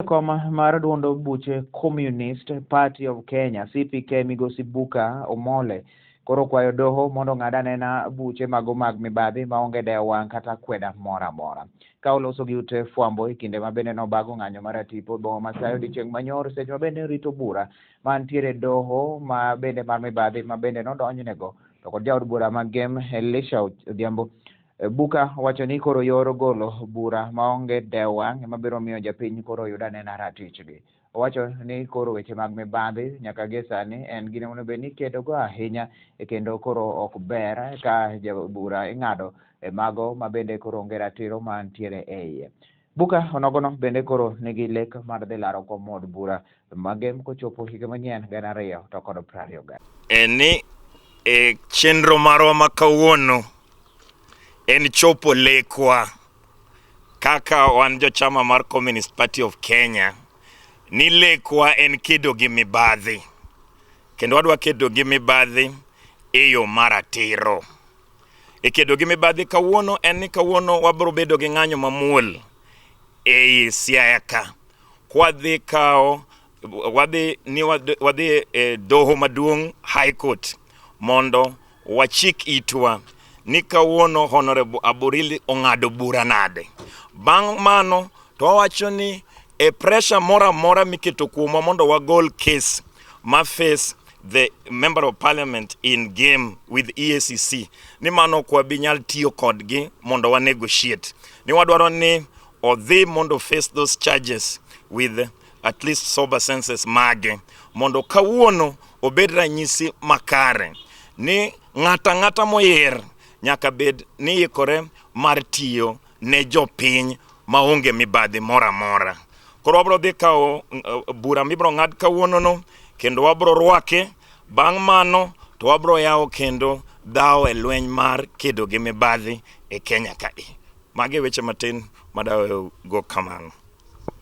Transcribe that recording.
Jakom mar duond buche Communist Party of Kenya CPK migosi Buka Omole koro okwayo doho mondo ong'ad anena buche mago mag mibadhi maonge dewo wang' kata kweda moro amora. Ka oloso gi ute fwambo e kinde ma bende nobago ng'anyo mar atipo e boma ma Siaya odiochieng' manyor seche ma bende orito bura mantiere e doho ma bende mar mibadhi ma bende nodonjnego to kod jaod bura ma Gem Elisha Odhiambo Buka wacho ni koro yor golo bura maonge dewo wang' ema biro miyo japiny koro oyud anena ratichgi. Owacho ni koro weche mag mibadhi nyaka gie sani en gino monego bed ni ikedogo ahinya kendo koro ok ber ka bura ing'ado e mago ma bende koro onge ratiro mantiere e iye. Buka onogono bende koro nigi lek mar dhi laro kom od bura ma Gem kochopo higa manyien 2022. En ni e chenro marwa ma kawuono en chopo lekwa kaka wan jochama mar Communist Party of Kenya ni lekwa en kedo gi mibadhi kendo wadwa kedo gi mibadhi e yo maratiro. E kedo gi mibadhi kawuono en ni kawuono wabiro bedo gi ng'anyo mamuol ei Siaya ka kwadhi kawo wadhi ni wadhi e doho maduong' High Court mondo wachik itwa ni kawuono Honorable Aburili ong'ado bura nade. Bang' mano to wawacho ni e pressure moro amora miketo kuomwa mondo wagol case ma face the member of parliament in game with EACC ni mano ok wabi nyal tiyo kodgi mondo wa negotiate ni wadwaro ni odhi mondo face those charges with at least sober senses mage mondo kawuono obed ranyisi makare ni ng'ato ang'ata moyier nyaka bed ni ikore mar tiyo ne jopiny maonge mibadhi moro amora. Koro wabiro dhi kawo bura mibiro ng'ad kawuonono kendo wabiro rwake. Bang' mano to wabiro yawo kendo dhawo e lweny mar kedo gi mibadhi e Kenya kae. Magi e weche matin madaweyo go kamano.